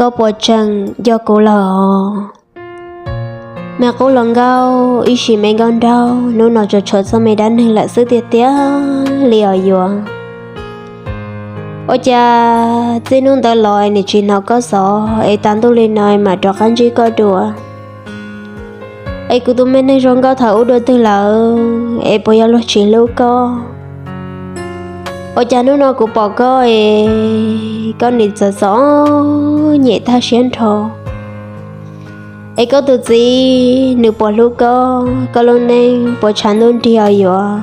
Koj puas tseem nco kuv lawm os? Me qub hluas nkauj ib sim me nkauj nraug, hnub no tsuas tshuav txoj me dab neeg lawm xwb tiag tiag li os yuav. Ua cas txij hnub ntawd los es nim tsis hnov koj xov es tas ntuj li no es mam rov qab ntsib koj dua. Es kuv tus me neeg zoo nkauj thaum ub dua twg lawm es puas yog luag tsis hlub koj? Ua cas hnub no kuv pom koj es koj nim txom txom nyem tag siab nrho? Es koj tus txiv nws puas hlub koj, koj lub neej puas tshav ntuj nrig os yuav?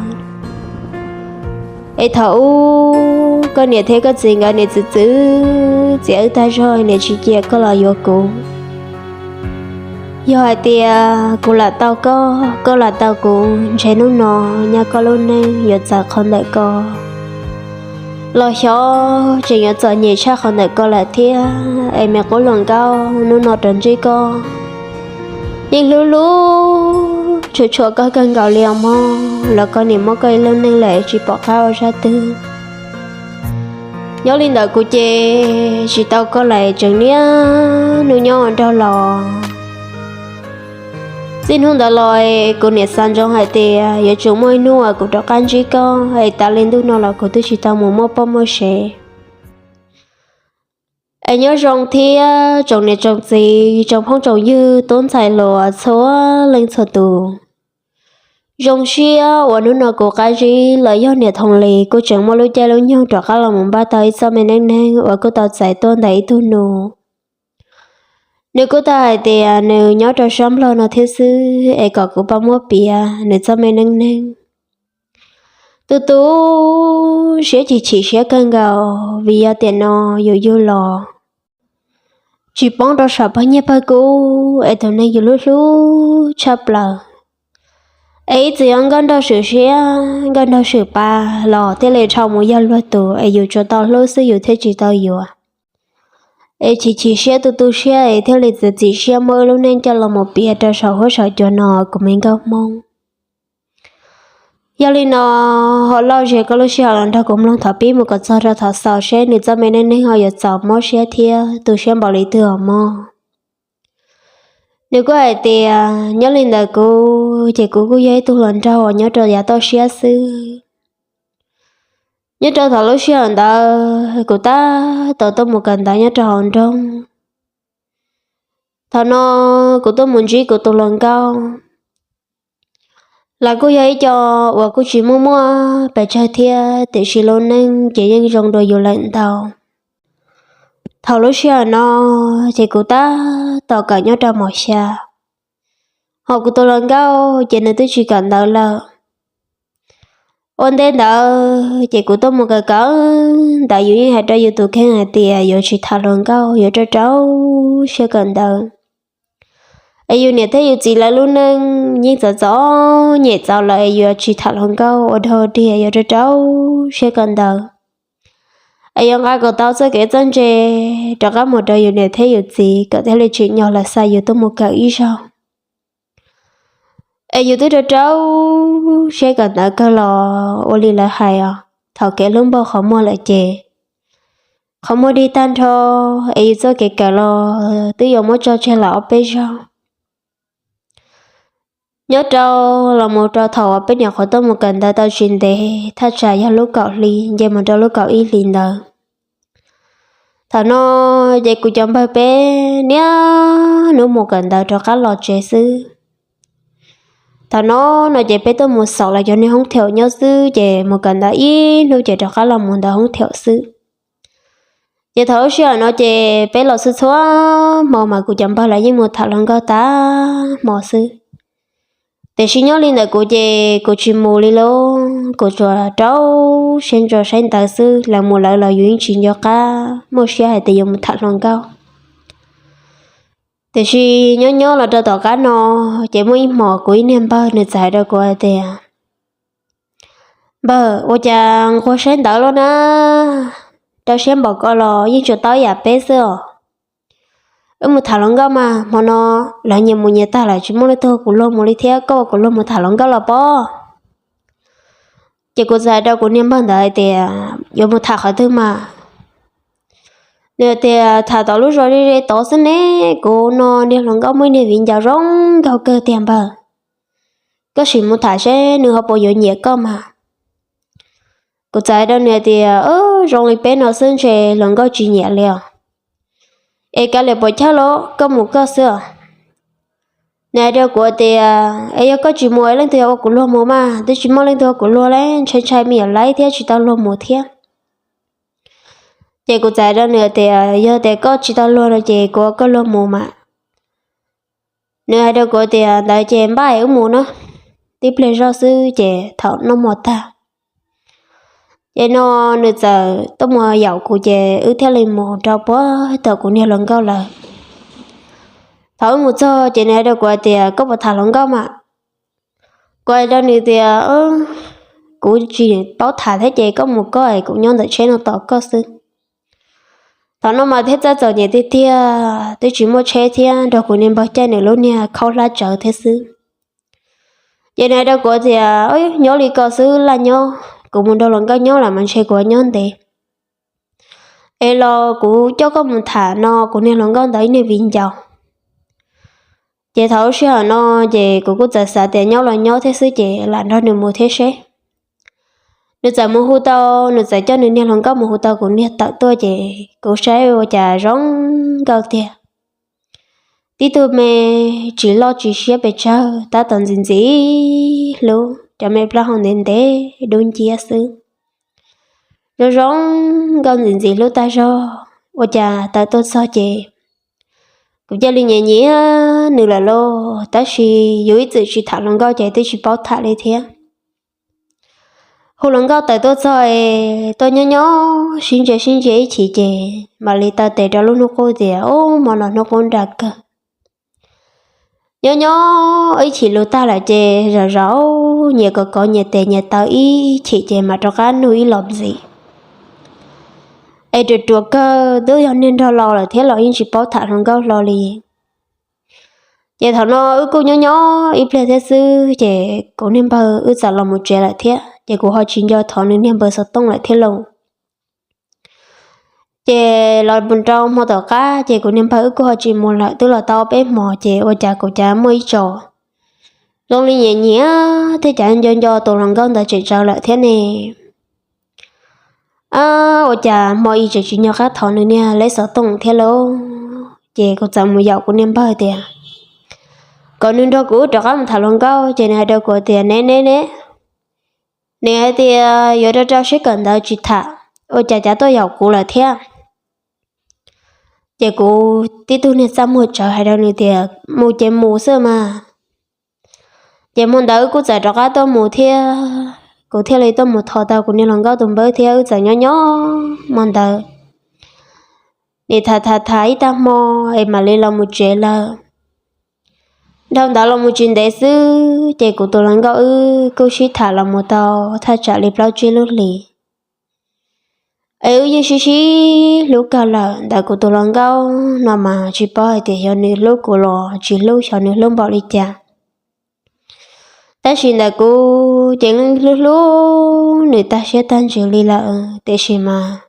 Es thaum ub koj niam thiab koj txiv nkawd nim txwv txwv txiav wb tag zog, nim tsis cia koj los yuav kuv. Yog hais tias kuv lam tau koj, koj lam tau kuv, ntshe hnub no nyab koj lub neej yuav txawv qhov ntawm ko los xyov tseem yuav txom nyem tshaj qhov ntawm ko lawm thiab. Es me qub hluas nkauj, hnub no rov ntsib koj, yeej hlub hlub tshua tshua koj kawg nkaus li os mog, los koj nim muab koj ib lub neej lawm tsis pom qab ua zaj twg. Nyob li ntawm kuv ces tsis tau koj lawm tseem niaj hnub nyob ua nraug los. Txij hnub ntawd los es kuv nim xav ntsoov hais tias yuav tsum muaj ib hnub uas kuv rov qab ntsib koj es tas li ntuj no los kuv twb tsis tau mus muaj poj muaj sev. Es nyob zoo thiab tsoom niam tsoom txiv, tsoom phooj tsoom ywg, tub ntxhais hluas txhua leej txhua tus. Zoo siab uas hnub no kuv qab zib los yog niam Thoo Lis kuj tseem muaj lub caij lub nyoog rov qab los mus npaj tau ib txoj me neej neeg uas kuj tau txais tuaj ntawm ib tug nus. Nws kuj tau hais tias nws nyob rau sab Nplog no thiab xwb es kom kuv pab muab piav nws txoj me neej neeg. Tu tu siab chim chim siab kawg nkaus vim yog tiam no yus yug los tsis poob rau saum pawg nyiaj pawg kub es tus neeg yus hlub hlub tshaj plaws. Es ib txwm yog nkauj nraug swm siab nkauj nraug swm pa los thiaj li dhau mus yog luag tus es yus tsuas tau hlub xwb yus thiaj tsis tau yuav. Es chim chim siab tu tu siab es thiaj li txiav txim siab muab wb lub neej coj los mus piav rau saum huab saum cua no kuv me nkauj Hmoob. Yog li no, ho lauj zias koj lub sij hawm los nrog kuv mloog thaum pib mus kom txog rau thaum xaus seb nws txoj me neej neeg ho yuav txaus mob siab thiab tu siab npaum li twg os mog. Nws kuj hais tias nyob li ntawm kuv ces kuv kuj yog ib tug hluas nraug uas nyob rau yav toj siab xwb. Nyob rau thaum lub sij hawm ntawd kuv tab tom tuaj mus kawm ntawv nyob rau hauv nroog. Thaum no kuv tuaj mus ntsib kuv tus hluas nkauj, lawv kuj yog ib co uas kuj tsis muaj muaj pes tsawg thiab tiam sis lub neej ces yeej zoo dua yus lawm ntau. Thaum lub sij hawm no ces kuv tab tom kawm nyob rau mos xya, ho kuv tus hluas nkauj ces nws twb tsis kawm ntawv lawm. Ua ntej ntawd ces kuv tuaj mus kawm kawm ntawv, yus yeej hais rau yus tus kheej hais tias yuav tsis tham hluas nkauj, yuav rau rau siab kawm ntawv. Es yus niam thiab yus txiv lawv lub neej yeej txom txom nyem txaus lawm es yuav tsis tham hluas nkauj ua dog dig, yuav rau rau siab kawm ntawv. Es yuav nqa kom tau txoj kev txawj ntse rov qab mus rau yus niam thiab yus txiv kom thiaj li tsim nyog lawv xa yus tuaj mus kawm ib zaug. Es yus twb rau rau siab kawm ntawv kawg los ua li lawv hais os, thaum kev hlub npog qhov muag lawm ces qhov muag dig tag nrho, es yus txoj kev kawm los twb yuav muab tso tseg los ob peb zaug. Nyob rau los mus rau thaum uas peb nyuam qhuav tuaj mus kawm ntawv tau tsis ntev, thaj tsam yog lub kaum hli nce mus rau lub kaum ib hlis ntawd. Thaum no ces kuv cov npawg peb niaj hnub mus kawm ntawv rov qab los tsev xwb. Thaum no no ces peb tuaj mus xaum los cov niag hoob thiaum nyob xwb ces mus kawm ntawv ib hnub ces rov qab los mus ntawm hoob thiaum xwb. Ces thaum lub sij hawm no ces peb los xwb txhua hmo mas kuv cov npawg lawv yeej mus tham hluas nkauj tag hmo xwb. Tiam sis nyob li ntawm kuv ces kuv tsis mus li lauj, kuv tsuas rau siab ntso saib ntawv xwb, lawv mus lawv los yus yeej tsis nco qab muaj siab hais tias yuav mus tham hluas nkauj. Tiam sis nyob nyob los rau tom qab no ces muaj ib hmos kuv ib niag npawg nws txawm hais rau kuv hais tias, npawg, ua cas nquag saib ntawv loj na, rau siab npaum ko los yeej tsuas tau yam peb xwb os. Wb mus tham hluas nkauj mas, hmo no lawv nyias mus nyias tag lawm tsis muaj leej twg ua kuv luag mus li thiab, koj ua kuv luag mus tham hluas nkauj los pob. Ces kuv txawm hais rau kuv niag npawg ntawd hais tias, yuav mus tham qhov twg mas? Nws tias, tham tom lub zos ze ze tod xwb ne, kuv no niag hluas nkauj muaj ib niag viv ncaus zoo nkauj kawg tiag npawg. Koj sim mus tham seb nws ho puas yuav nyiam koj mas. Kuv txawm hais rau nws tias, zoo li peb no xwb ntshe hluas nkauj tsis nyiam li os. Es kav liam puas chawj los koj mus koj xwb os. Nws hais rau kuv tias, es yog koj tsis mus es leej twg yuav ua kuv luag mus mas, twb tsis muaj leej twg ua kuv luag li, ntshai ntshai me nyuam laib thiab tsis tau luag mus thiab. Ces kuv txawm hais rau nws tias, yog tias koj tsis tau luag no ces kuv ua koj luag mus mas. Nws hais rau kuv tias, ntawd ces npaj es wb mus na. Tib pliag zog xwb ces thaum noj hmo tag, ces no nws txawm tuaj mus yaum kuv ces wb thiaj li mus rau puag tom kuv niag hluas nkauj lawm. Thaum wb mus txog ces nws hais rau kuv tias, koj puas tham hluas nkauj mas? Kuv hais rau nws tias, kuv tsis paub tham thiab ces koj mus koj es kuv nyob ntawm tsheb no tos koj xwb. Thaum no mas thiab txawj txom nyem tiag tiag, twb tsis muaj tsheb thiab nrog kuv niag npawg caij nws lub niag khaub hlab tsawv thiab xwb. Ces nws hais rau kuv tias, nyob li ko xwb laj nyob, kuv mus nrog hluas nkauj nyob lawm mas ntshe kuv nyob ntev. Es los kuv coj koj mus tham no kuv niag hluas nkauj ntawd ib niag viv ncaus. Ces thaum lub sij hawm no ces kuv kuj txawm xav tias nyob los nyob thiab xwb ces lam nrog nws mus thiab seb. Nws txawm mus hu tau, nws txawm coj nws niag hluas nkauj mus hu tau kuv niag tawm tuaj ces kuv saib ua cas zoo nkauj tiag. Tib tug me tsis loj tsis siab pes tsawg tab tom ntxim ntxim hlub, cov me plaub hau ntev ntev dub nciab xwb. Zoo zoo nkauj ntxim ntxim hlub tag zog, ua cas tawm tuaj txog ces kuv cia li nyiam nyiam nws lawm lauj, tab sis yus ib txwm tsis tham hluas nkauj ces twb tsis paub tham li thiab. Hu hluas nkauj tawm tuaj txog es tuaj nyob nyob sib ntsia sib ntsia ib chim ces mam li taw tes rau lub hnub qub tias, ub, hmo no hnub qub nra kawg. Nyob nyob ib chim lus tag lawm ces zaum zaum nyias kov kov nyias tes nyias taw ib chim ces mam rov qab nug ib los ntxiv. Es ruam ruam kawg twb yog niag nraug laus lawm thiab los yeej tsis paub tham hluas nkauj hlo li. Ces thaum no wb kuj nyob nyob ib pliag thiab xwb ces kuv niag npawg wb txawm los mus tsev lawm thiab ces kuv ho tsis nco thov nws niag npawg xov tooj lawm thiab lauj. Ces los mus rau hmo tom qab ces kuv niag npawg wb kuj ho tsis mus lawm, twb los tau ob peb hmos ces ua cas kuv cav muaj ib tso zoo li nyiam nyiam thiab cav nco nco tus hluas nkauj ntawd tseem tsawv lawm thiab ne. Ua cas hmo ib tseem tsis nco qab thov nws niag leb xov tooj thiab lauj. Ces kuv txawm mus yaum kuv niag npawg tias kom nws nrog kuv rov qab mus tham hluas nkauj ces nws hais rau kuv tias, ne ne ne, nws hais tias yuav rau rau siab kawm ntawv tsis tham, ua cas cav tuaj yaum kuv lawm thiab. Ces kuv tib tug niag txaj muag tsawv hais rau nws tias mus ces mus xwb mas. Ces hmo ntawd kuj txawm rov qab tuaj mus thiab, kuv thiaj li tuaj mus thov tau kuv niag hluas nkauj tus npawb thiab wb txawm nyob nyob hmo ntawd. Nim tham tham tham ib tag hmo es mam li los mus tsev lawm. Dhau ntawd los mus tsis ntev xwb ces kuv tus hluas nkauj wb kuj sib tham los mus tau thaj tsam li plaub tsib lub hlis. Es wb yeej sib sib hlub kawg lawm. Ntawm kuv tus hluas nkauj no mas tsis paub hais tias xyov nws hlub kuv los tsis hlub, xyov nws hlub npaum li cas. Tab sis ntawm kuv ces yeej hlub hlub nws tag siab tag ntsws li lawm, tiam sis mas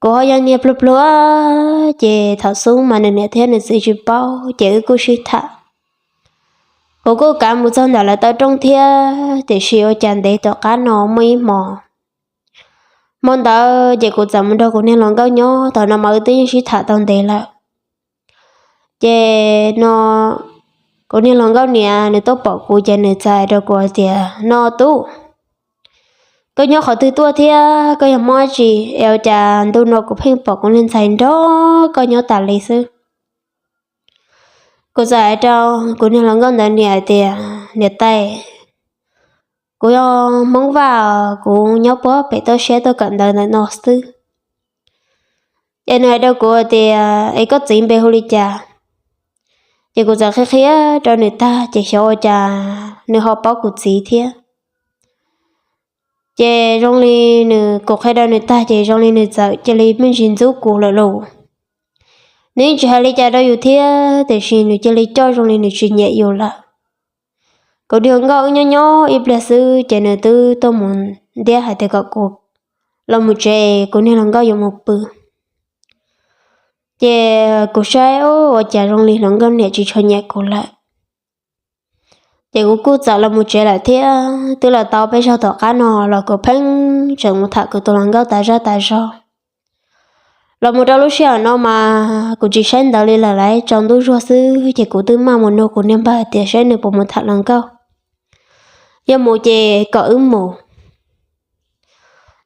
kuv ho yog niag pluag pluag ces thaum xub mas nws niam thiab nws txiv tsis paub ces wb kuj sib tham. Kuv kuj kav mus txog ntawm lawv taw rooj thiab, tiam sis ua cas ntev tom qab no muaj ib hmos, hmo ntawd ces kuv txawm mus nrog kuv niag hluas nkauj nyob, thaum no mas wb twb yeej sib tham tau ntev lawm. Ces no kuv niag hluas nkauj niam nws tuaj pom kuv ces nws txawm hais rau kuv tias, no tub, koj nyob qhov twg tuaj thiab koj yog Hmoob dab tsi es ua cas ntu no kuv pheej pom kuv niag ntxhais nrog koj nyob tas li xwb? Kuv txawm hais rau kuv niag hluas nkauj ntawd niam hais tias, niam tais, kuv yog Hmoob Vaj, kuv nyob puag pem toj siab tuaj kawm ntawv ntawm no xwb. Ces nws hais rau kuv tias, es koj txiv npe hu li cas? Ces kuv txawm qhia qhia rau nws tag ces xyov ua cas nws ho paub kuv txiv thiab. Ces zoo li nws, kuv qhia rau nws tag ces zoo li nws txawm cia li me ntsis ntxub kuv lawm lauj. Nws yeej tsis hais li cas rau yus thiab, tiam sis nws cia li coj zoo li nws tsis nyiam yus lawm. Kuv niag hluas nkauj wb nyob nyob ib pliag xwb ces nws twb tuaj mus ntiab hais tias kom kuv los mus tsev, kuv niag hluas nkauj yuav mus pw. Ces kuv saib ua cas zoo li hluas nkauj niam tsis tshua nyiam kuv lawm. Ces kuv kuj txawm los mus tsev lawm thiab. Twb los tau peb zaug tom qab no los kuv pheej tseem mus tham kuv tus hluas nkauj tas zaj tas zog. Los mus rau lub sij hawm no mas kuv tsis saib ntawv li lawm lauj, tsaus ntuj zuag xwb ces kuv twb maj mus nug kuv niag npawg tias saib nws puas mus tham hluas nkauj, yog mus ces kom wb mus.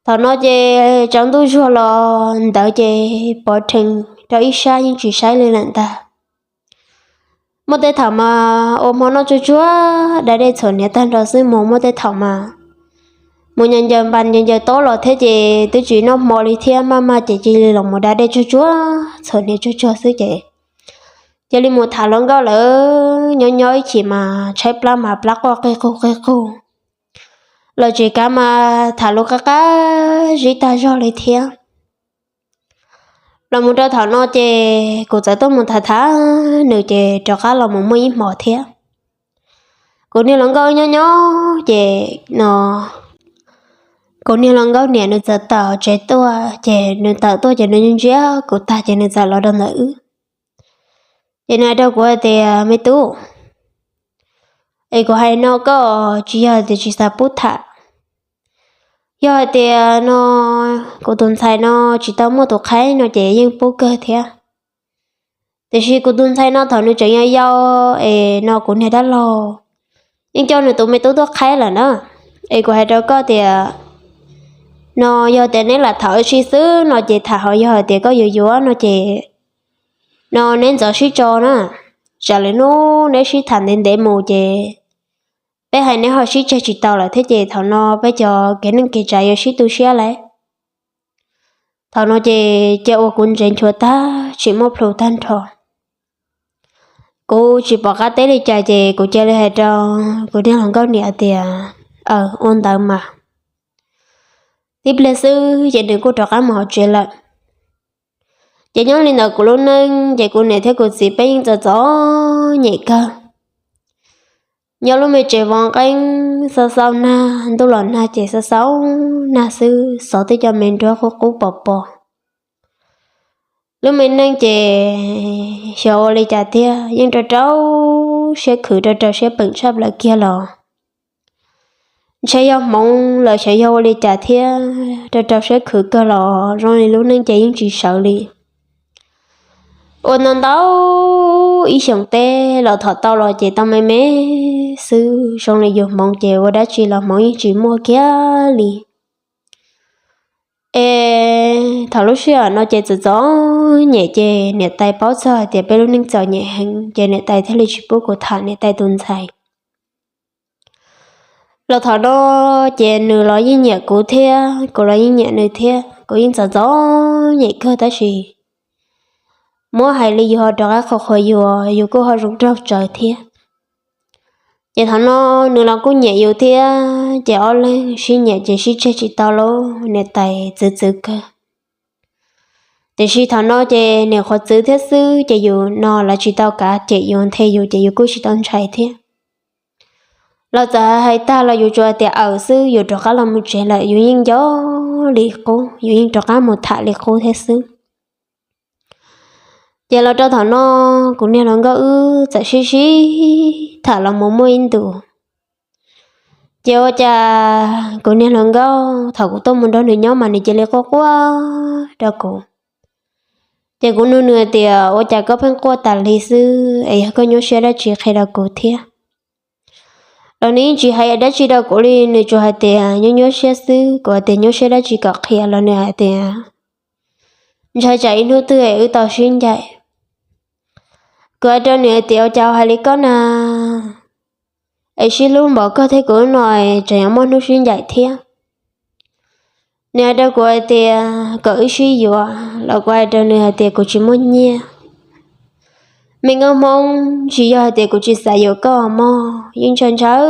Thaum no ces tsaus ntuj zuag los ntawd ces pov rhees rau ib sab yeej tsis saib li lawm ntag. Muaj tej thaum mas ua hmo noj tsuag tsuag da dej txhuam hniav tag nrho xwb, mus muaj tej thaum mas mus ncaws ncaws npas ncaws ncaws taub los thiab ces twb tsis noj hmo li thiab, maj maj ces cia li los mus da dej tsuag tsuag txhuam hniav tsuag tsuag xwb ces cia li mus tham hluas nkauj lawm. Nyob nyob ib chim mas tshaib plab mas plab quaj qig qug qig qug, los tsis kav mas tham lus qab qab zib tag zog li thiab. Los mus rau thaum no ces kuv txawm tuaj mus tham tham nws ces rov qab los mus muaj ib hmos thiab. Kuv niag hluas nkauj nyob nyob ces no kuv niag hluas nkauj niam nws txawm tawm tsev tuaj, ces nws tawm tuaj ces nws ntsia kuv tag ces nws txawm los rau ntawm wb. Ces nws hais rau kuv hais tias, me tub, es kuv hais no koj tsis yog tias tsis xav pub tham. Yog hais tias no kuv tus ntxhais no tsis tau muaj tus qhaib no ces yeej pub kawg thiab. Tiam sis kuv tus ntxhais no thaum nws tseem yau yau es no kuv niag dab laug yeej coj nws tus me tub tuaj qhaib lawm na. Es kuv hais rau koj tias no yog tias neb lam tham ua si xwb no ces tham, ho yog hais tias koj yuav yuav no ces no neb ntxov sib tso na, tsam lwm hnub neb sib tham ntev ntev mus ces peb hais neb ho sib tseg tsis tau lawm thiab ces thaum no peb cov kev neej kev tsav yuav sib tu siab lawm. Thaum no ces cia ua kuv ntsev nchuav tag tsis muaj plhus tag nrho. Kuv tsis pom qab teb li cas ces kuv cia li hais rau kuv niag hluas nkauj niam tias, aw, ua ntawd mas. Tib pliag xwb ces nws kuj rov qab mus hauv tsev lawm. Ces nyob li ntawd kuv lub neej ces kuv niam thiab kuv txiv peb yeej txom txom nyem kawg. Nyob lub me tsev vov nqeeb xau xau nag, ntuj los nag ces xau xau nag xwb, xov tej cov me nruab qub qub pos pos. Lub me neej ces xyov ua li cas tiag, yeej rau rau siab khwv rau rau siab peem tshaj plaws kiag los ntshe yog hmoov lawm xyov yog ua li cas thiab, rau rau siab khwv kawg los zoo li lub neej ces yeej tsis sawv li. Ua ntau ntau ib xyoos teb los thom tau los ces tau me me xwb, zoo li yus hmoov ces ua dab tsi los hmoov yeej tsis muaj kiag li. Es thaum lub sij hawm no ces txom txom nyem ces niam tais paub txog hais tias peb lub neej txom nyem heev ces niam tais thiaj li tsis pub kuv tham niam tais tus ntxhais. Los thaum no ces nws los yeej nyiam kuv thiab kuv los yeej nyiam nws thiab, kuv yeej txom txom nyem kawg tab sis muab hais li yus ho rov qab qhuas qhuas yus, yus kuj ho zoo nraug tsawv thiab. Ces thaum no nws los kuj nyiam yus thiab ces ob leeg sib nyiam ces sib tseg tsis tau lauj, niam tais txwv txwv kawg. Tiam sis thaum no ces niam qhuav txwv thiab xwb ces yus no lawv tsis tau kav cem yus nthe yus ces yus kuj tsis tau ntshai thiab. Los txawm hais tag los yus tsuas tias awm xwb, yus rov qab los mus tsev lawm yus yeej nco li qub, yus yeej rov qab mus tham li qub thiab xwb. Ces los rau thaum no kuv niag hluas nkauj wb txawm sib sib tham los mus muaj ib ntus. Ces ua cas kuv niag hluas nkauj thaum kuv tuaj mus nrog nws nyob mas nws cia li quaj quaj rau kuv. Ces kuv nug nws tias ua cas koj pheej quaj tas li xwb es yog koj nyuaj siab dab tsi qhia rau kuv thiab. Los nws yeej tsis hais dab tsi rau kuv li, nws tsuas hais tias nyuaj nyuaj siab xwb. Kuv hais tias nyuaj siab dab tsi kom qhia los nws hais tias ntshai tsam ib hnub twg es wb tau sib ncaim. Kuv hais rau nws hais tias ua cas hais li koj na, es sib hlub npaum koj thiab kuv no es tseem yuav muaj hnub sib ncaim thiab. Nws hais rau kuv hais tias kom wb sib yuav los kuv hais rau nws hais tias kuv tsis muaj nyiaj. Me nkauj Hmoob, tsis yog hais tias kuv tsis xav yuav koj mog, yeej ntshaw ntshaw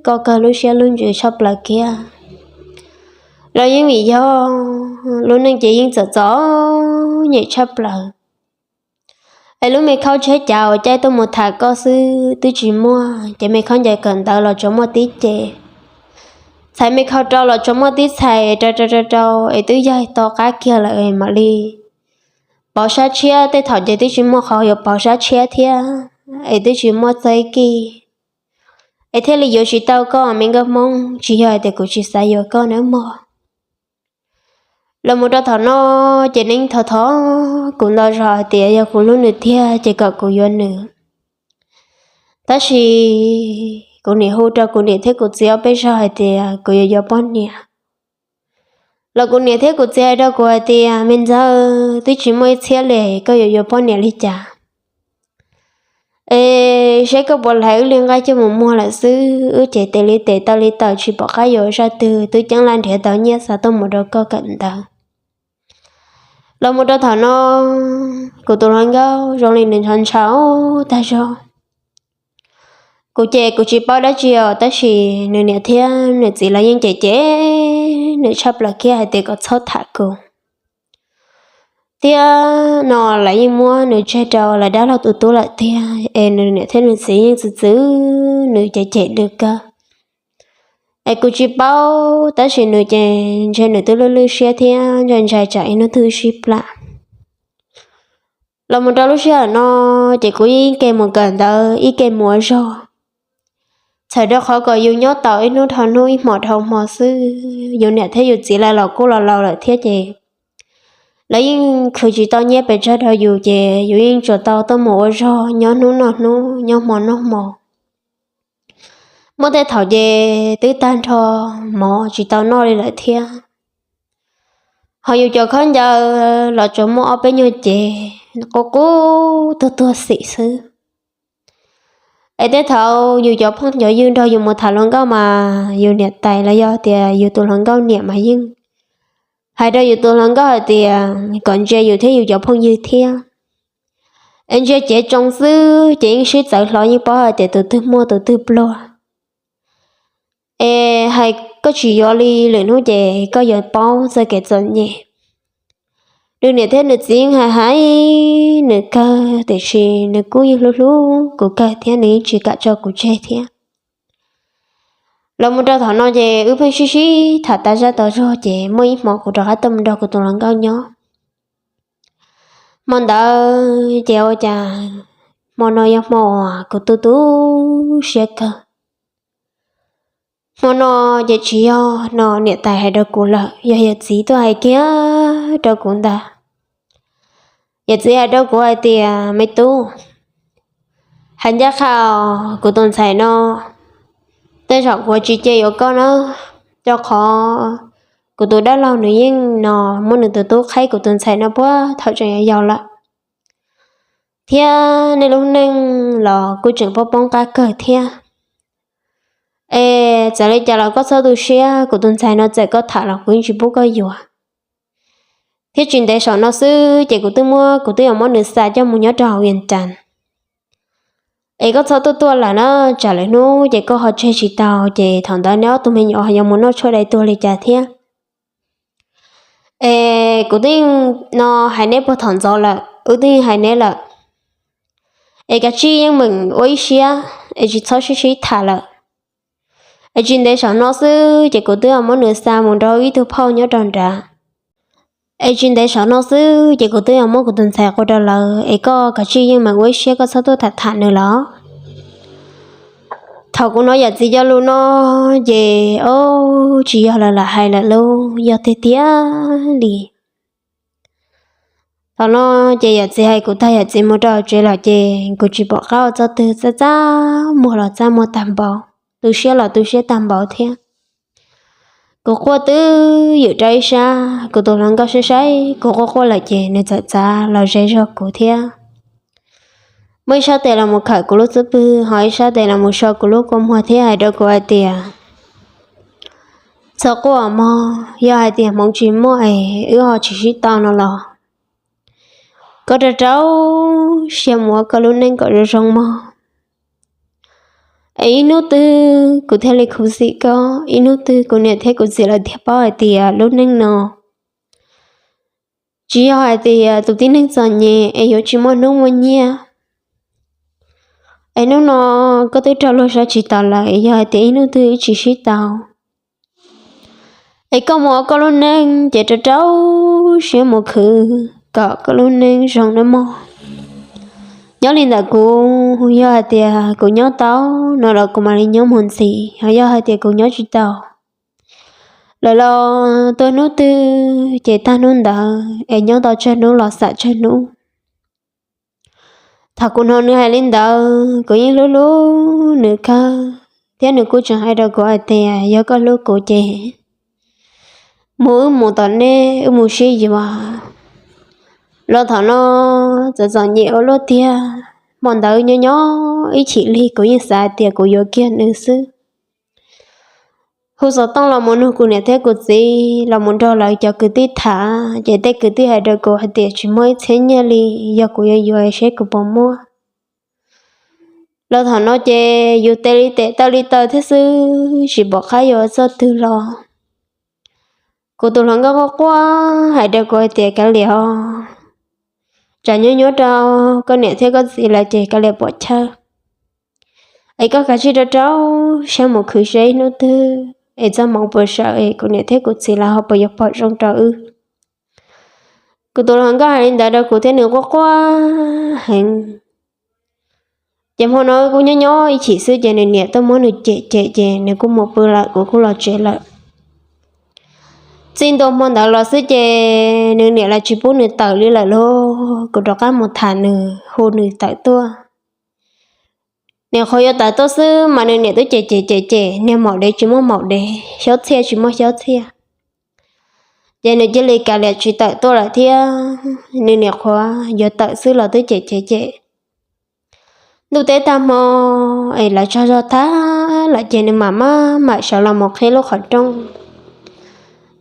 koj kawg lub siab lub ntsws tshaj plaws kiag. Los yeej vim yog lub neej ces yeej txom txom nyem tshaj plaws. Es lub me khaub tsheb cav uas caij tuaj mus tham koj xwb twb tsis muaj, ces me khaub ncaws kawm ntawv los tsuas muaj tib ce, txhais me khau rau los tsuas muaj tib txhais, rau rau rau rau es twb yaig to qab kiag lawm mam li pauv sab tshiab, tej thaum ces twb tsis muaj qhov yuav pauv sab tshiab thiab, es twb tsis muaj txoj kev, es thiaj li yuav tsis tau koj me nkauj Hmoob. Tsis yog hais tias kuv tsis xav yuav koj nawb mog. Los mus rau thaum no ces neej thov thov kuv ntau zog hais tias yog kuv hlub nws tiag ces kom kuv yuav nws. Tab sis kuv niam hu rau kuv niam thiab kuv txiv ob peb zaug hais tias kuv yuav yuav poj niam. Los kuv niam thiab kuv txiv hais rau kuv hais tias, me ntxawg, twb tsis muaj ib txhiab li, koj yuav yuav poj niam li cas? Es saib koj puas hlais wb li nqaij coj mus muag lawm xwb, wb ces tes li tes taw li taw tsis pom qab yuav zaj twg, twb ceeb laj nrhiav tau nyiaj xa tuaj mus rau koj kawm ntawv. Los mus rau thaum no, kuv tus hluas nkauj zoo li nws ntshaw ntshaw tag zog. Kuv ces kuv tsis paub dab tsi os, tab sis nws niam thiab nws txiv lawv yeej cem cem nws tshaj plaws kiag hais tias kom txhob tham kuv. Thiab no lawv yeej muab nws tseg rau lawv dab laug tus tub lawm tiag, es nws niam thiab nws txiv yeej txwv txwv nws, cem cem nws kawg. Es kuv tsis paub, tab sis nws ces ntshe nws twb lwj lwj siab thiab ntshai ntshai tsam ib hnub twg sib plam. Los mus rau lub sij hawm no, ces kuv ib ke mus kawm ntawv ib ke mus ua zog, txhawm rau qhov kom yus nyob tau ib hnub dhau hnub ib hmo dhau hmo xwb. Yus niam thiab yus txiv lawv los kuj los laus lawm thiab ces lawv yeej khwv tsis tau nyiaj pes tsawg rau yus ces yus yeej tsuas tau tuaj mus ua zog nyob hnub noj hnub nyob hmo noj hmo. Muaj tej thaum ces twb tag nrho mov tsis tau noj li lawm thiab. Ho yus cov khaub ncaws los tsuas muaj ob peb nyuag cev qub qub tuag tuag xim xwb. Es tej thaum yus cov phooj cov ywg nrog yus mus tham hluas nkauj mas yus niam tais los yog tias yus tus hluas nkauj niam mas yeej hais rau yus tus hluas nkauj hais tias kom ntsia yus thiab yus cov phooj ywg thiab. Es ntsia cev tsoo xwb ces yeej sib txawv hlo, yeej paub hais tias tus twg muaj tus twg pluag. Es hais koj tsis yuav li lwm hnub ces koj yuav paub txoj kev txom nyem. Nws niam thiab nws txiv yeej hais hais nws kawg, tiam sis nws kuj yeej hlub hlub kuv kawg thiab nws yeej tsis kam tso kuv tseg thiab. Los mus rau thaum no ces wb pheej sib sib tham tas zaj tas zog ces muaj ib hmo kuv rov qab tuaj mus nrog kuv tus hluas nkauj nyob. Hmo ntawd ces ua cas hmo no yog hmo uas kuv tu tu siab kawg. Hmo no ces tsis yog no niam tais hais rau kuv lawm, yog yawm txiv tuaj hais kiag rau kuv ntag. Yawm txiv hais rau kuv hais tias, me tub, hais ncaj qha, kuv tus ntxhais no tej zaum kuv tsis cia yuav koj na, rau qhov kuv tus dab laug nws yeej no muab nws tus tub qhaib kuv tus ntxhais no puag thaum tseem yau yau lawm, thiab nej lub neej los kuj tseem poob poob qab kawg thiab. Es txawm li cas los koj txhob tu siab, kuv tus ntxhais no txawm koj tham los kuv yeej tsis pub koj yuav. Thiab tsis ntev saum no xwb ces kuv twb muab, kuv twb yuav muab nws xa coj mus nyob rau hauv Vias Cas. Es koj txhob tuaj tuaj lawm na, tsam lwm hnub ces koj ho tseg tsis tau ces thaum ntawd neb ob tug me nyuam ho yuav mus noj tshuaj dai tuag li cas thiab. Es kuv twb yeej no hais neb puag thaum ntxov lawm, wb twb yeej hais neb lawm. Es kav tsij yeej meem ua ib siab es tsis txhob sib sib tham lawm. Es tsis ntev saum no xwb ces kuv twb muab nws xa mus nrog ib tug phauj nyob rau nrad. Es tsis ntev saum no xwb ces kuv twb muab kuv tus ntxhais qhia rau lawv, es koj kav tsij yeej meem ua ib siab, koj txhob tuaj tham tham nws los. Thaum kuv hnov yawm txiv cov lus no ces, o, tsis yog lawv lam hais lawm lauj, yog tiag tiag li. Thaum no ces yawm txiv hais kuv tag, yawm txiv mus rau tsev lawm ces kuv tsis pom qab ua txoj twg, txaj txaj muag los txaj muag tag npaum, tu siab los tu siab tag npaum thiab. Kuv quaj twb ywm rau ib sab, kuv tus hluas nkauj saib saib kuv quaj quaj lawm ces nws txawm txav los ze zog kuv thiab. Muab ib sab tes los mus khawm kuv lub xub pwg, ho ib sab tes los mus so kuv lub kua muag thiab hais rau kuv hais tias, txhob quaj mog, yog hais tias hmoov tsis muaj es wb ho tsis sib tau no los koj rau rau siab mus ua koj lub neej kom zoo zoo mog. Es ib hnub twg kuv thiaj li khuv xim koj, ib hnub twg kuv niam thiab kuv txiv lawv thiaj paub hais tias lub neej no tsis yog hais tias tus tib neeg txom nyem es yuav tsis muaj hnub muaj nyiaj. Es hnub no koj twb raug luag saib tsis taus lawm, yog hais tias ib hnub twg wb tsis sib tau, es koj mus ua koj lub neej ces rau rau siab mus khwv kom koj lub neej zoo nawb mog. Nyob li ntawm kuv, yog hais tias kuv nyob tau no los kuv mam li nyob mus ntxiv, ho yog hais tias kuv nyob tsis tau lawm los tuag hnub twg ces tag hnub ntawd es nyob tau tsawg hnub los xam tsawg hnub. Thaum kuv hnov nws hais li ntawd kuv yeej hlub hlub nws kawg, thiab nws kuj tseem hais rau kuv hais tias yog koj hlub kuv ces mus wb mus tom nej wb mus sib yuav. Los thaum no txawm txom nyem ua luaj tiag, hmo ntawd nyob nyob ib chim li kuv yeej xav hais tias kuv yuav kiag nws xwb. Hu xov tooj los mus nug kuv niam thiab kuv txiv los mus nrog lawv cov kwv tij tham, ces tej kwv tij hais rau kuv hais tias tsis muaj ib txhiab nyiaj li, yog kuv yuav yuav seb kuv puas muaj. Los thaum no ces yus tes li tes taw li taw thiab xwb, tsis pom qab yuav txoj twg los. Kuv tus hluas nkauj quaj quaj hais rau kuv hais tias kav liam os, tsam nyob nyob rau koj niam thiab koj txiv lawv ces kav liam pom chaw, es koj kav tsij rau rau siab mus khwv seb hnub twg es txoj hmoov puas sawv es kuv niam thiab kuv txiv lawv ho puas yuav pom zoo rau wb. Kuv tus hluas nkauj hais li ntawd rau kuv thiab nws quaj quaj heev. Ces hmo no kuj nyob nyob ib chim xwb ces nws niam tuaj muab nws cem cem ces nws kuj mus pw lawm, kuv kuj los tsev lawm. Txij ntua hmo ntawd los xwb ces nws niam lawv tsis pub nws tawm li lawm lauj, kuv rov qab mus tham nws hu nws tawm tuaj. Niam qhuav yuav tawm tuaj xwb mas nws niam twb cem cem cem cem, niag maum dev tsis muaj maum dev, xyob txhiaj tsis muaj xyob txhiaj. Ces nws cia li kav liam tsis tawm tuaj lawm thiab, nws niam qhuav yuav tawm xwb los twb cem cem cem. Ntuj teb tag hmo es lawv tsaug zog tag lawm ces nws mam maj mam sawv los mus qhib lub qhov rooj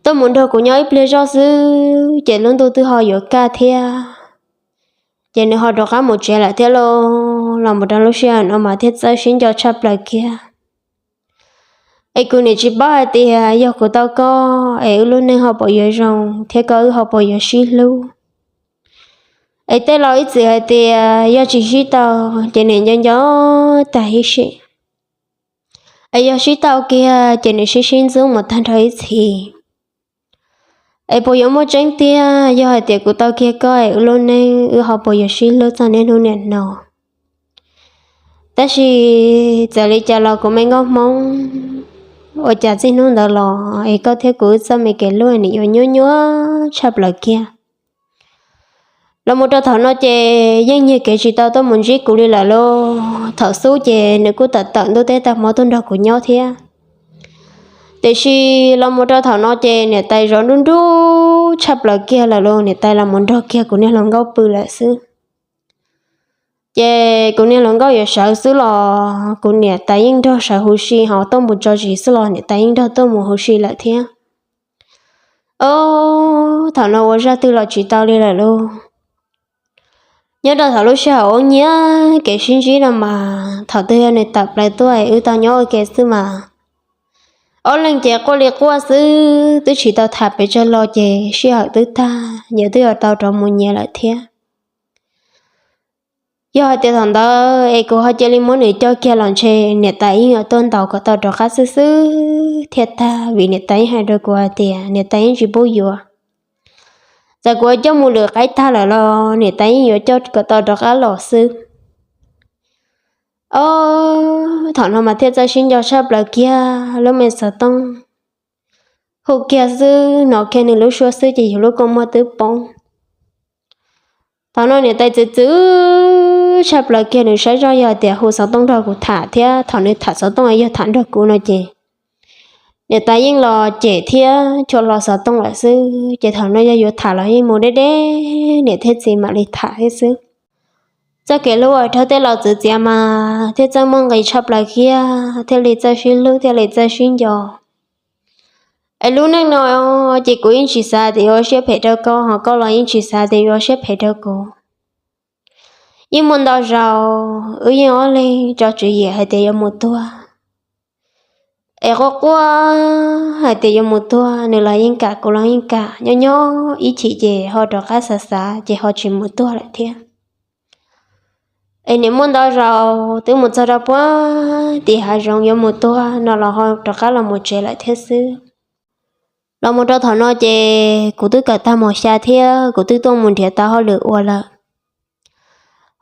tuaj mus nrog kuv nyob ib pliag zoj xwb ces lub ntuj twb ho yuav kaj thiab. Ces nws ho rov qab mus tsev lawm thiab lauj. Los mus rau lub sij hawm no mas thiaj txawj sib nco tshaj plaws kiag. Es kuv niam tsis paub hais tias yog kuv tau koj es wb lub neej ho puas yuav zoo thiab koj wb ho puas yuav sib hlub. Es tej laus ib txwm hais tias yog tsis sib tau ces niam nco nco tag ib sim, es yog sib tau kiag ces niam sib sib ntxub mus tag nrho ib txhis. Es puas yuav muaj tseeb tiag, yog hais tias kuv tau kiag koj es wb lub neej wb ho puas yuav sib hlub txog niaj hnub niam no? Tab sis txawm li cas los kuv me nkauj Hmoob, ua cas txij hnub ntawd los es koj thiab kuv wb txoj me kev hlub nim yuav nyuaj nyuaj tshaj plaws kiag. Los mus rau thaum no ces yeej nyiag kev tsis tau tuaj mus ntsib kuv li lawm lauj. Thaum xub ces nws kuj tawm tawm ntuj teb tag hmo tuaj nrog kuv nyob thiab. Tiam sis los mus rau thaum no ces niam tais zov nruj nruj tshaj plaws kiag lawm lauj, niam tais los mus nrog kiag kuv niag hluas nkauj pw lawm xwb. Ces kuv niag hluas nkauj yuav sawv xwb los kuv niam tais yeej nrog sawv huv si, ho tuaj mus tso zis xwb los niam tais yeej nrog tuaj mus huv si lawm thiab. Ob, thaum no ua zaj twg los tsis tau li lawm lauj. Nyob rau thaum lub sij hawm ua nyiaj kev sib ntsib no mas thaum twg yog nws tawm plaws tuaj wb tau nyob ua ke xwb mas, ob leeg ces quaj li quaj xwb, twb tsis tau tham pes tsawg los ces sij hawm twb tag, nyias twb yuav tau rov mus nyias lawm thiab. Yog hais tias thaum ntawd es kuv ho cia li muab nws coj kiag los ntshe niam tais yeej yuav tuaj ntaus kom tau rov qab xwb xwb thiaj tag, vim niam tais yeej hais rau kuv hais tias niam tais yeej tsis pub yuav. Txawm kuv coj mus lwm qaib tag lawm los niam tais yeej yuav coj kom tau rov qab los xwb. Ob, thaum no mas thiaj txawj sib nco tshaj plaws kiag, lub me xov tooj hu kiag xwb hnov kiag nws lub suab xwb ces yus lub kua muag twb poob. Thaum no niam tais txwv txwv tshaj plaws kiag, nws saib zoj yog tias hu xov tooj nrog kuv tham thiab thaum nws tham xov tooj yog tham nrog kuv no ces niam tais yeej los cem thiab chua hlo xov tooj lawm xwb. Ces thaum no yog yuav tham los yeej mus deb deb, niam thiab txiv mam li tham thiab xwb. Txoj kev hlub uas raug tej laus txwv txiav mas thiaj txawj muaj nqis tshaj plaws kiag, thiaj li txawj sib hlub thiaj li txawj sib nco. Es lub neej no ces kuv yeej tsis xav tias yuav ua siab phem rau koj, ho koj los yeej tsis xav tias yuav ua siab phem rau kuv. Yeej muaj ntau zaus wb yeej ob leeg tso tswv yim hais tias yuav mus tuag, es quaj quaj hais tias yuav mus tuag, nws los yeej kam kuv los yeej kam, nyob nyob ib chim ces ho rov qab xav xav ces ho tsis mus tuag lawm thiab. Es nim muaj ntau zaus twb mus txog rau puag tim hav zoov yuav mus tuag no los ho rov qab los mus tsev lawm thiab xwb. Los mus rau thaum no ces kuv twb kawm tag mos xya thiab kuv twb tuaj mus nrhiav tau hauj lwm ua lawm.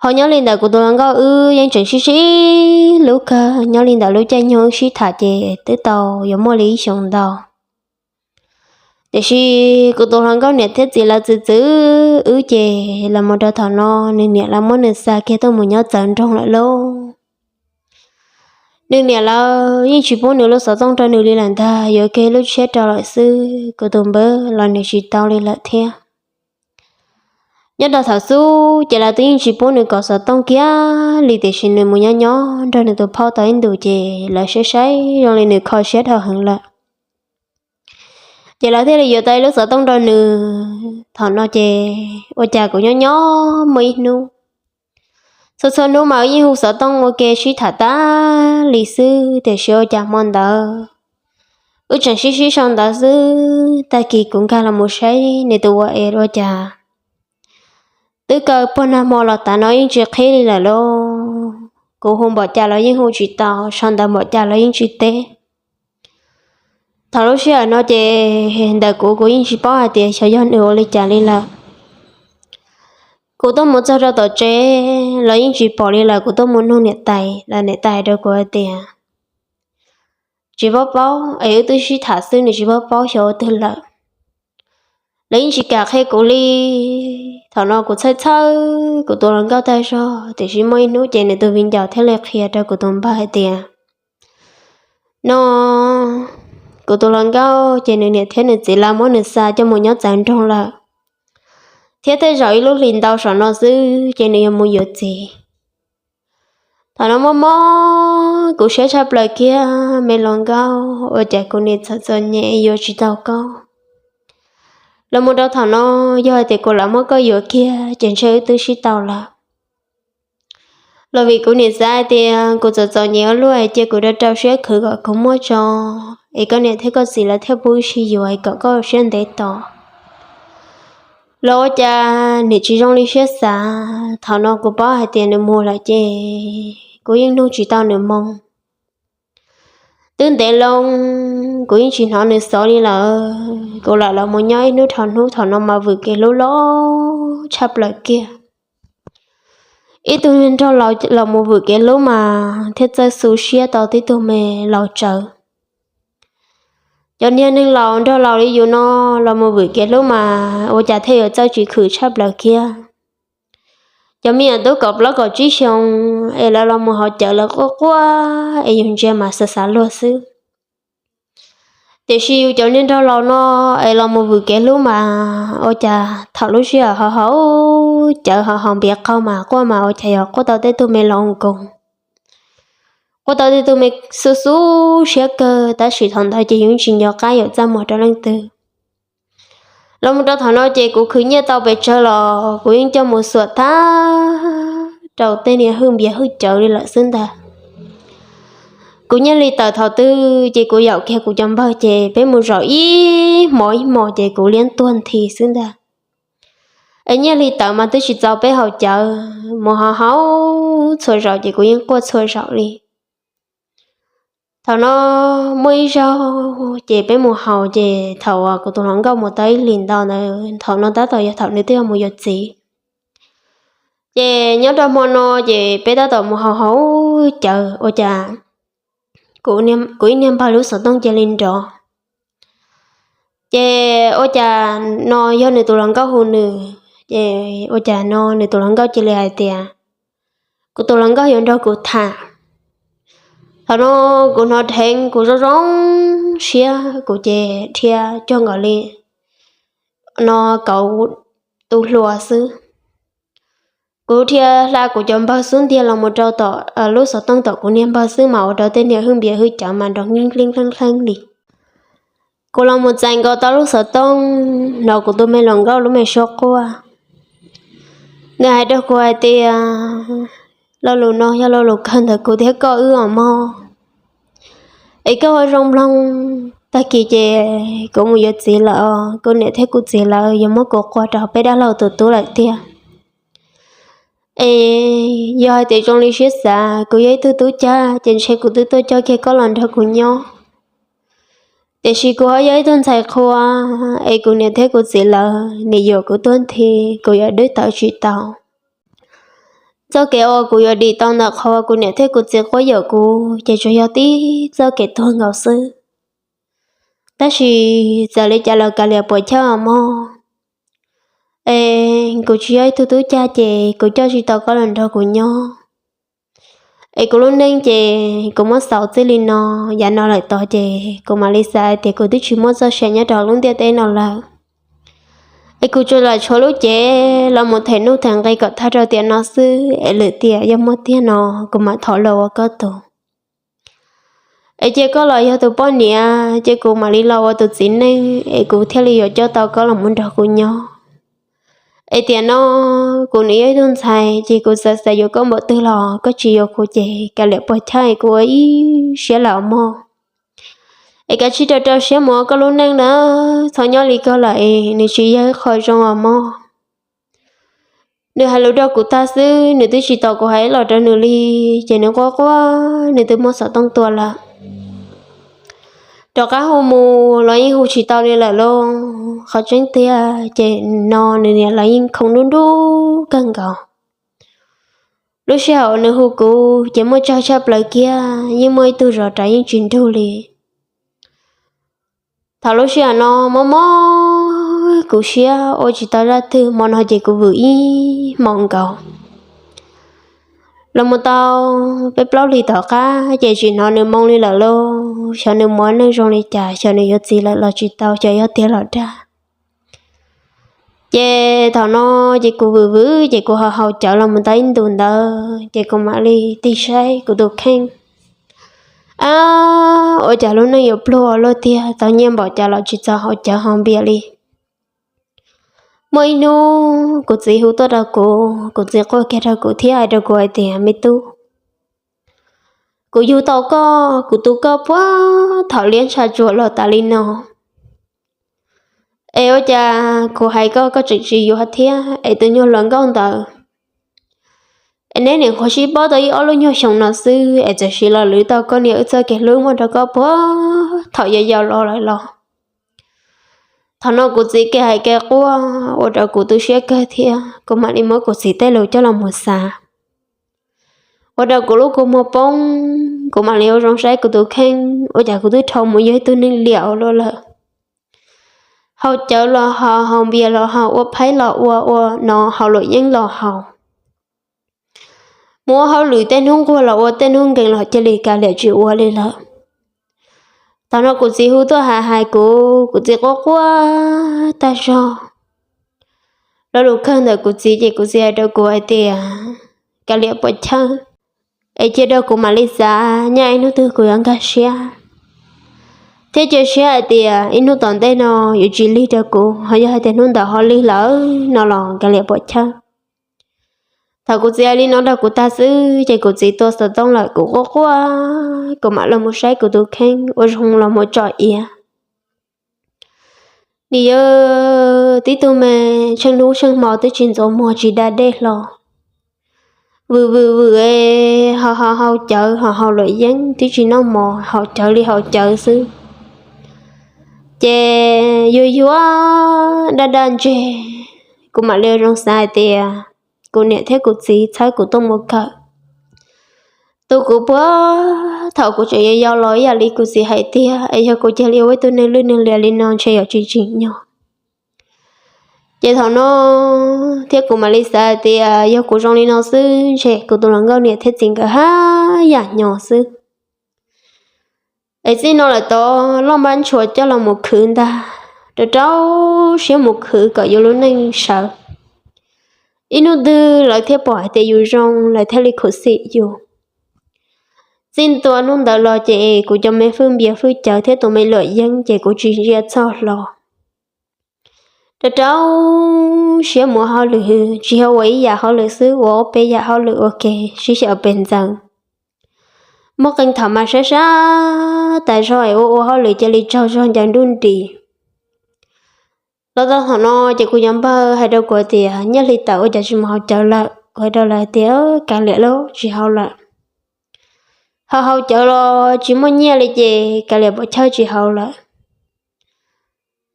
Ho nyob li ntawm kuv tus hluas nkauj wb yeej tseem sib sib hlub kawg, nyob li ntawm lub caij nyoog wb sib tham ces twb tau yuav muaj li ib xyoos ntau. Tiam sis kuv tus hluas nkauj niam thiab txiv lawv txwv txwv wb ces los mus rau thaum no nws niam lawv muab nws xa kiag tuaj mus nyob txawv nroog lawm lauj. Nws niam lawv yeej tsis pub nws lub xov tooj rau nws li lawm ntag, yuav kiag lub tshiab rau lawm xwb, kuv tus npawg los nws tsis tau li lawm thiab. Nyob rau thaum xub ces lawv twb yeej tsis pub nws kov xov tooj kiag li, tiam sis nws mus nyob nyob nrog nws tus phauj tau ib ntus ces lawv saib saib zoo li nws kho siab dhau heev lawm. Ces lawv thiaj li yuav tau ib lub xov tooj rau nws. Thaum no ces ua cas kuv nyob nyob muaj ib hnub, txhua txhua hnub mas wb yeej hu xov tooj ua ke sib tham tas li xwb, tiam sis ua cas hmo ntawd wb tseem sib sib sau ntawv xwb, tag kis kuv nkag los mus saib nws tus WhatsApp ua cas twb kaw puag nag hmo los tav no yeej tsis qhib li lawm lauj. Kuv hu npaum cas los yeej hu tsis tau, sau ntawv npaum cas los yeej tsis teb. Thaum lub sij hawm no ces ntawm kuv, kuv yeej tsis paub hais tias xyov yog nws ua li cas li lawm. Kuv tuaj mus txog rau tom tsev los yeej tsis pom li lawm, kuv tuaj mus nug niam tais los niam tais hais rau kuv hais tias tsis paub paub es wb twb sib tham xwb, nws tsis paub paub xyov ua twg lawm. Lawv yeej tsis kam qhia kuv li. Thaum no kuv txhawj txhawj kuv tus hluas nkauj tag zog, tiam sis muaj ib hnub ces nws tus viv ncaus thiaj li qhia rau kuv tus npawg hais tias no kuv tus hluas nkauj ces nws niam thiab nws txiv lawv muab nws xa coj mus nyob txawv nroog lawm, thiab tej zaum ib lub hlis ntau saum no xwb ces nws yuav mus yuav txiv. Thaum no mob mob kuv siab tshaj plaws kiag, me hluas nkauj, ua cas kuv niam txom txom nyem yuav tsis tau koj. Los mus rau thaum no, yog hais tias kuv lam muab koj yuav kiag ces ntshe wb twb sib tau lawm. Los vim kuv niam xav hais tias kuv txom txom nyem ua luaj, cia kuv rau rau siab khwv kom kuv muaj tso, es koj niam thiab koj txiv lawv thiaj pub wb sib yuav kom koj siab ntev tos. Los ua cas niam tsis zoo li siab xav. Thaum no kuv paub hais tias nws mus lawm ces kuv yeej nug tsis tau nws moo. Twb ntev loo kuv yeej tsis hnov nws xov li lawm. Kuv lam los mus nyob ib hnub dhau hnub, thaum no mas vwm kev hlub los tshaj plaws kiag. Ib tug nrog laus los mus vwm kev hlub mas thiaj txawj xu siab tau tib tug me laus tsawv. Cov niag neeg laus nrog laus li yus no los mus vwm kev hlub mas ua cas thiaj yuav txawj tsis khwv tshaj plaws kiag. Cov me nyuam tub kaum plaub kaum tsib xyoo es lawv los mus haus cawv lawv quaj quaj es yus ntsia mas xav xav luag xwb. Tiam sis yus cov niag nraug laus no es los mus vwm kev hlub mas ua cas thaum lub sij hawm ho haus cawv ho haus npiav qaug mas quaj mas ua cas yog quaj tau tej tug me laus nkoos, quaj tau tej tug me xu xub siab kawg, tab sis thaum ntawd ces yus tsis nco qab yuav txaj muag rau leej twg. Los mus rau thaum no ces kuv khwv nyiaj tau pes tsawg los kuv yeej coj mus xuas tag rau tej niag hwj npiav hwj cawv li lawm xwb ntag. Kuv nyiaj li tawm thaum twg ces kuv yaum kiag kuv cov npawg ces peb mus zaum ib hmos ib hmos ces kuv liab tuag nthi xwb ntag. Es nyiaj li tawm mas twb tsis txaus peb haus cawv, mus haus haus txhua zaus ces kuv yeej quaj txhua zaus li. Thaum no muaj ib zaug ces peb mus haus ces thaum uas kuv tus hluas nkauj mus tau ib hlis ntau ntawd, thaum no tab tom yog thaum nws twb yuav mus yuav txiv. Ces nyob rau hmo no ces peb tab tom mus haus haus cawv ua cas kuv ib niag npawg lub xov tooj cia li nrov. Ces ua cas no yog nws tus hluas nkauj hu nws, ces ua cas no nws tus hluas nkauj cia li hais tias kuv tus hluas nkauj yuav nrog kuv tham. Thaum no kuv hnov dheev kuv zoo zoo siab kuv ces dhia cuag nkaus li no kauv tu hlua xwb. Kuv dhia hla kuv cov npawg xub ntiag los mus rau tom lub xov tooj tom kuv niag npawg xwb mas ua rau tej niag hwj npiav hwj cawv mas nrov nkeeb nkeeb nkeeb li. Kuv los mus txais nkaus tau lub xov tooj, hnov kuv tus me hluas nkauj lub me suab quaj. Nws hais rau kuv hais tias lo lus no yog lo lus kawg ntawm kuv thiab koj wb os mog. Es koj ua zoo mloog, tag kis ces kuv mus yuav txiv lawm, kuv niam thiab kuv txiv lawv yuav muab kuv qua rau peb dab laug tus tub lawm tiag. Es yog hais tias zoo li siab xav, kuv yog ib tug tub cag ces ntshe kuv twb tuaj coj kiag koj los nrog kuv nyob. Tiam sis kuv ho yog ib tug ntxhais qhua, es kuv niam thiab kuv txiv lawv nim yuam kuv tuag nthi, kuv yuav dwb tawv tsis tau. Txoj kev uas kuv yuav dim tau ntawm qhov kuv niam thiab kuv txiv quab yuam kuv ces tsuas yog tib txoj kev tuag nkaus xwb. Tab sis txawm li cas los kav liam puas chawj os mog. Es kuv tsis yog ib tug tub cag ces kuv coj tsis tau koj los nrog kuv nyob. Es kuv lub neej ces kuv muab xaus txij li no, yav no lawm tod ces kuv mam li xav tias kuv twb tsis muaj txoj sia nyob rau lub ntiaj teb no lawm. Es kuv tsuas lam tshuav lub cev los mus them nuj them nqi kom tag rau tiam no xwb, es lwm tiam yog muaj tiag no kuv mam thov los ua koj tus. Es cia koj los yog tus poj niam, ces kuv mam li los ua tus txiv neej, es kuv thiaj li yuav coj tau koj los mus nrog kuv nyob. Es tiam no kuv nws yog ib tug ntxhais, ces kuv xav xav yuav koj npaum twg los koj tsis yuav kuv ces kav liam puas chawj, kuv ua ib siab lawm os mog. Es kav tsij rau rau siab mus ua koj lub neej na, txhob nyob li koj lawm es nws tsis yog ib qho zoo os mog. Nws hais lus rau kuv tag xwb, nws twb tsis tos kuv hais ib los rau nws li, ces nws quaj quaj nws twb muab xov tooj tua lawm. Rov qab hu mus los yeej hu tsis tau li lawm lauj. Qhov tseeb tiag ces no nws niam lawv yeej khoom nruj nruj kawg nkaus. Lub sij hawm nws hu kuv ces muaj tsawg tshaj plaws kiag, yeej muaj ib tug zov ras yeej tsis nrug li. Thaum lub sij hawm no mob mob kuv siab ua tsis tau zaj twg, hmo no ces kuv vwm ib hmos nkaus. Los mus tau peb plaub hlis tom qab ces tsis hnov nws moo li lawm lauj. Xyov nws mus ua neej zoo li cas, xyov nws yuav txiv lawm los tsis tau, xyov yog tiag los dag. Ces thaum no ces kuv vwm vwm ces kuv ho haus cawv los mus tau ib ntus ntawd ces kuv mam li tig saib kuv tus kheej. Ab, ua cas lub neej yuav pluag ua luaj tiag, tau nyiaj npaum cas los tsis txaus haus cawv haus npias li. Muaj ib hnub kuv txiv hu tuaj rau kuv, kuv txiv quaj kiag rau kuv thiab hais rau kuv hais tias, me tub, kuv yug tau koj, kuv tu koj puag thaum liab ntsha tsuag los tas li no. Es ua cas kuv hais koj, koj tseem tsis yuav thiab? Es tus nyuag hluas nkauj ntawd, es neb nim qhuav sib paub tau ib ob lub nyuag xyoo no xwb, es txawm siv los lwv tau koj niam wb txoj kev hlub muaj rau koj puag thaum yau yau los lawm los? Thaum no kuv txiv kev hais kev quaj ua rau kuv tu siab kawg thiab, kuv mam li muab kuv txiv tej lus coj los mus xav, ua rau kuv lub kua muag poob. Kuv mam li ua zoo saib kuv tus kheej, ua cas kuv twb dhau mus yog ib tug neeg liam ua luaj lawm. Haus cawv los haus, haus npias los haus, ua phaib los ua, ua no haus luam yeeb los haus. Mus ua hauj lwm tej hnub nquag los ua, tej hnub nkees los cia li kav liam tsis ua li lawm. Thaum no kuv txiv hu tuaj hais hais kuv, kuv txiv quaj quaj tag zog. Lo lus kawg ntawm kuv txiv ces kuv txiv hais rau kuv hais tias, kav liam puas chawj, es cia rau kuv mam li xav, nyob ib hnub twg kuv yuav nkag siab thiab cia siab hais tias ib hnub tom ntej no yuav tsis lig rau kuv, ho yog hais tias hnub ntawd ho lig lawm no los kav liam puas chawj. Thaum kuv txiv hais li no rau kuv tag xwb ces kuv txiv tua xov tooj lawm, kuv quaj quaj, kuv mam los mus saib kuv tus kheej ua zoo los mus tsom iav. Nim yog tib tug me tsheej hnub tsheej hmo twb tsis ntxuav muag tsis da dej hlo, vwm vwm vwm, ho ho haus cawv ho haus luam yeeb, twb tsis noj mov, haus cawv li haus cawv xwb. Ces yuag yuag daj daj ntseg, kuv mam li ua zoo xav hais tias kuv niam thiab kuv txiv txhawb kuv tuaj mus kawm, tu kuv puag thaum kuv tseem yau yau los ib yam li kuv txiv hais tiag, es yog kuv cia li ua ib tug neeg lwj neeg liam li no ntshe yuav tsis tsim nyog. Ces thaum no thiab kuv mam li xav hais tias yog kuv zoo li no xwb ntshe kuv tus hluas nkauj niam thiab txiv nkawd haj yam hnyo xwb. Es txij no lawm tod loj npab ntshua coj los mus khwv ntag, rau rau siab mus khwv kom yus lub neej sawv. Ib hnub twg lawv thiaj pom hais tias yus zoo, lawv thiaj li khuv xim yus. Txij ntua hnub ntawd los ces kuv cov me hwj npias hwj cawv thiab tus me luam yeeb ces kuv tsis ntsia txog hlo. Rau rau siab mus hauj lwm, tsis yog ua ib yam hauj lwm xwb, ua ob peb yam hauj lwm ua ke sib xyaw pes ntxaws. Muaj qee thaum mas sab sab tas zog es ua ua hauj lwm cia li tsaug zog ncaws nruj nris. Los txog thaum no ces kuv cov npawg hais rau kuv tias, Nyiaj Hli Tawm, ua cas tsis mus haus cawv lawm? Kuv hais rau lawv tias, Kav liam lauj, tsis haus lawm. Ho haus cawv los tsis muaj nyiaj li ces kav liam puas chawj, tsis haus lawm.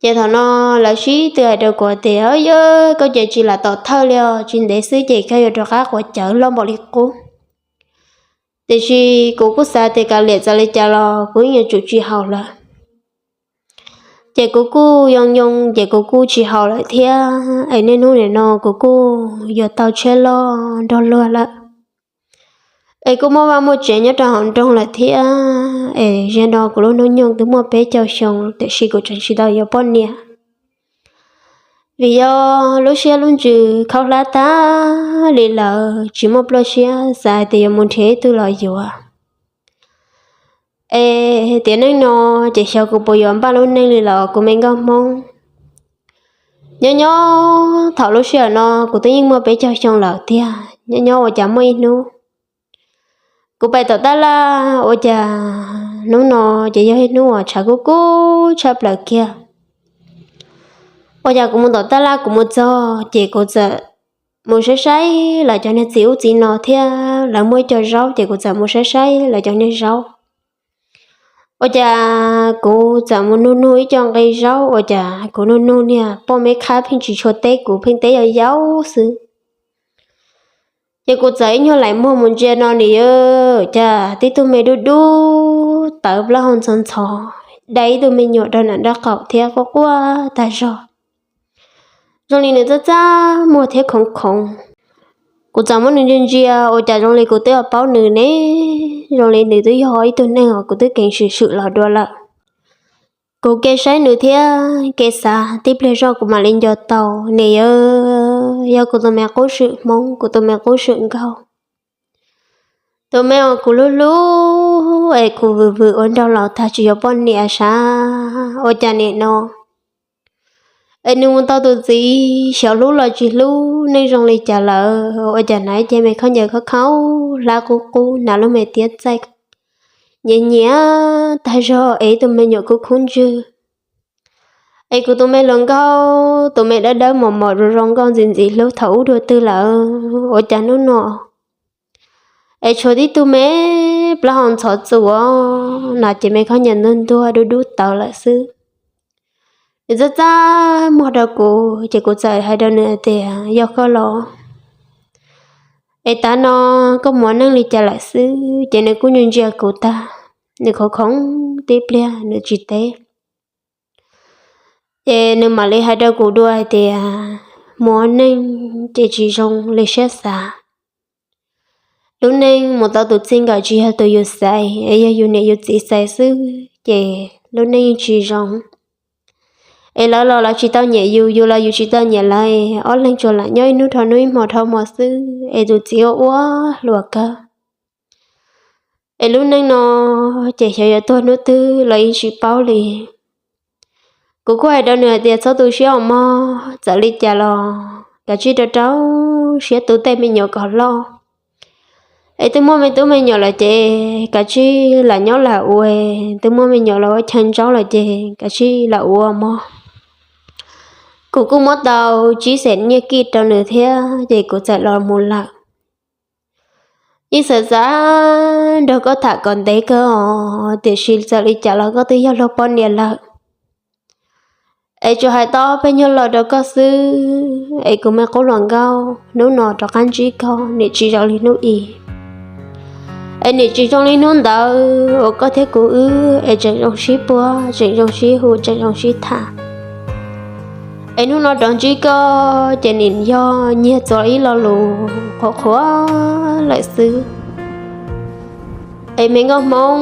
Ces thaum no lawv sib tw hais rau kuv tias, Yog koj ces tsis lam tom thawj li os, tsis ntev xwb ces koj yuav rov qab quav cawv loj npaum li qub. Tiam sis kuv kuj xav tias kav liam txawm li cas los kuv yeej yuav tsum tsis haus lawm. Ces kuv kuj yoo yoo ces kuv kuj tsis haus lawm thiab. Es niaj hnub nim no kuv kuj yuav tau tsheb loj nrog luag lawm, es kuj muaj vaj muaj tsev nyob rau hauv nroog lawm thiab. Es zaum no kuv lub hnub nyoog twb muaj peb caug xyoo tiam sis kuv tseem tsis tau yuav poj niam, vim yog lub siab lub ntsws khaub hlab tag li lawm, tsis muaj plab siab xav hais tias yuav mus nrhiav ib tug los yuav. Es tiam neej no ces xyov kuv puas yuav npaj lub neej li los kuv me nkauj Hmoob. Nyob nyob thaum lub sij hawm no kuv twb yeej muaj peb caug xyoo lawm tiag. Nyob nyob ua cas muaj ib hnub kuv pais tom tab laj, ua cas hnub no ces yog ib hnub uas tshav kub kub tshaj plaws kiag. Ua cas kuv mus tom tab laj kuv mus txog ces kuv txawm mus saib saib lawv cov niag txiv ub txiv no thiab lawv muaj ib co zaub ces kuv txawm mus saib saib lawv cov niag zaub. Ua cas kuv txawm mus nug nug ib co nqe zaub, ua cas kuv nug nug niag poj me qhab pheej tsis tshua teb kuv, pheej teb yau yau xwb. Ces kuv txawm ib nyuag laim muag mus ntsia no nim yog cas tib tug me dub dub tawv plaub hau ntxhov ntxhov, dai ib tug me nyuam rau nram nraub qaum thiab quaj quaj tag zog, zoo li nws txaj txaj muag thiab khoov khoov. Kuv txawm muab nws ntsia ntsia ua cas zoo li kuv twb paub nws ne, zoo li nws twb yog ib tug neeg uas kuv twb keev swm swm los dua lawm. Kuv ke saib nws thiab ke xav tib pliag zog kuv mam li nco tau, nim yog, yog kuv tus me qub swm Hmoob, kuv tus me qub swm nkauj, tus me uas kuv hlub hlub es kuv vwm vwm ua nraug laus tag tsis yuav poj niam sav, ua cas nim no es nws mus tau tus txiv, xyov hlub los tsis hlub, neej zoo li cas lawm, ua cas hnav ib ce me khaub ncaws khaub khaub hlab qub qub, hnav lub me tiab txaij nyias nyias tag zog es ib tug me nyuam kub khub ntswg. Es kuv tus me hluas nkauj, tus me dawb dawb mos mos zoo zoo nkauj ntxim ntxim hlub thaum ub dua twg lawm, ua cas hnub no es tshuav tib tug me plaub hau ntxhov txuas, hnav ces me khaub ncaws ntuag ntuag dub dub tawv lawm xwb. Nws txaj txaj muag rau kuv ces kuv txawm hais rau nws hais tias, Yog koj los? Es tav no koj mus ua neej li cas lawm xwb? Ces nws kuj ntsia ntsia kuv tag, nws khoov khoov tib pliag nws tsis teb. Ces nws mam li hais rau kuv dua hais tias, Mus ua neej ces tsis zoo li siab xav. Lub neej mus tau tus txij nkawm tsis yog tus yus xaiv, es yog yus niam yus txiv xaiv xwb ces lub neej yeej tsis zoo. Es lawv los lawv tsis tau nyiam yus, yus los yus tsis tau nyiam lawv, ob leeg tsuas lam nyob ib hnub dhau hnub ib hmo dhau hmo xwb es tus txiv ua ua hluas kawg. Es lub neej no ces xyov yuav tuag hnub twg los yeej tsis paub li. Kuv kuj hais rau nws hais tias, Txhob tu siab os mog, txawm li cas los kav tsij rau rau siab tu tej me nyuam kom loj. Es twb muaj me tub me nyuam lawm ces kav tsij lam nyob lam ua, twb muaj me nyuam los ua chaw ntsaub lawm ces kav tsij lam ua mog. Kuv kuj muab tau tsib xees nyiaj kij rau nws thiab ces kuv txawm los mus lawm. Yeej xav xav nrog koj tham kom ntev kawg os, tiam sis txawm li cas los koj twb yog luag poj niam lawm. Es tsuas hais tau ob peb nyuag lo rau koj xwb, es kuv me qub hluas nkauj, hnub no rov qab ntsib koj nim tsis zoo li hnub i, es nim tsis zoo li hnub ntawd uas koj thiab kuv wb es tseem zoo sib puag, tseem zoo sib hu, tseem zoo sib tham. Es hnub no rov ntsib koj ces nim yog nyiag txuas ib lo lus qhuav qhuav lawm xwb. Es me nkauj Hmoob,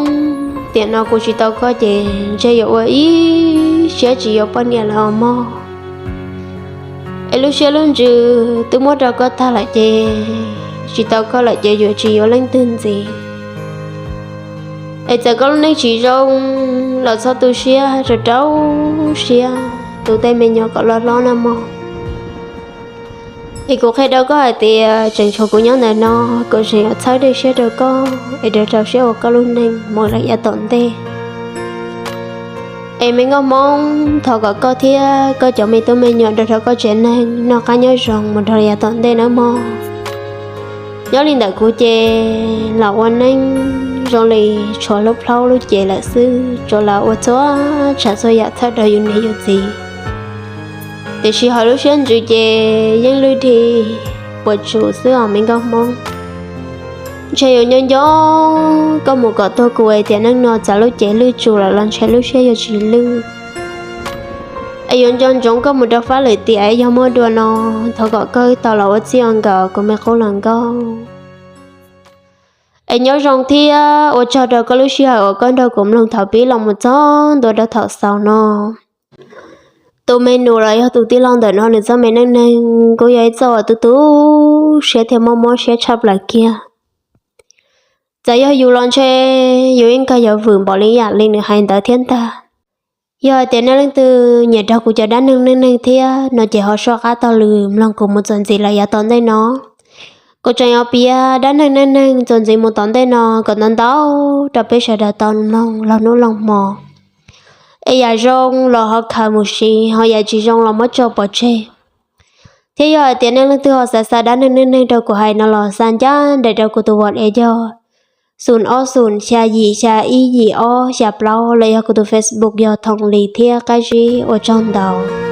tiam no kuv tsis tau koj ces ntshe yuav ua ib siab tsis yuav poj niam lawm os mog. Es lub siab lub ntsws twb muab rau koj tag lawm ces, tsis tau koj lawm ces yuav tsis yuav leej twg ntxiv. Es txawm koj lub neej tsis zoo los txhob tu siab, rau rau siab tu tej me nyuam kom loj hlob nawb mog. Es kuv qhia rau koj hais tias tseem tshuav kuv nyob ntawm no, kuv tseem yuav txhawb dej siab rau koj es rau rau siab ua koj lub neej mus lawm yav tom ntej. Es me nkauj Hmoob, thov kom koj thiab koj cov me tub me nyuam nrog rau koj tsev neeg noj qab nyob zoo mus rau yav tom ntej nawb mog. Nyob li ntawm kuv ces los ua neej zoo li tshuav lub plaub lub cev lawm xwb, tsuas los ua txhua tsav txhua yam txhawb rau yus niam yus txiv. Tiam sis hauv lub siab ntsws ces yeej lwj dhi puas tsuaj xwb os me nkauj Hmoob. Ntshe yuav nco nco koj mus kom tuag kuv es tias neej no txav lub cev lwj tsuas lawm los ntshe lub siab yuav tsis lwj. Es yuav nco ntsoov koj mus rau fab lwm tiam, yog muaj dua no thov kom koj tau los ua txij ua nkawm kuv me qub hluas nkauj. Es nyob zoo thiab ua tsaug rau koj lub sij hawm uas koj nrog kuv mloog thaum pib los mus txog ntua rau thaum xaus no. Tus me nus los yog tus tij laug ntawm no nws txoj me neej neeg kuj yog ib txoj uas tu tu siab thiab mob mob siab tshaj plaws kiag. Txawm yog yus los ntshe yus yeej kawg yuav vwm npaum li yam li nws hais ntawd thiab ntag. Yog hais tias nej leej twg nyiam raug kuv cov dab neeg neej neeg thiab no ces ho soj qab taug lw mloog kuv mus txuas ntxiv lawm yav tom ntej no. Kuv tseem yuav piav dab neeg neej neeg txuas ntxiv mus tom ntej no kom ntau ntau rau peb sawv daws tau mloog laug hnub laug hmo. Es yam zoo los ho khaws mus siv, ho yam tsis zoo los muab tso pov tseg. Thiab yog hais tias nej leej twg ho xav xa dab neeg neej neeg rau kuv hais no los xa ncaj nraim rau kuv tus WhatsApp yog xoom ob xoom xya yim xya ib yim ob xya plaub los yog kuv tus Facebook yog Thoom Lis thiab Qab Zib. Ua tsaug ntau.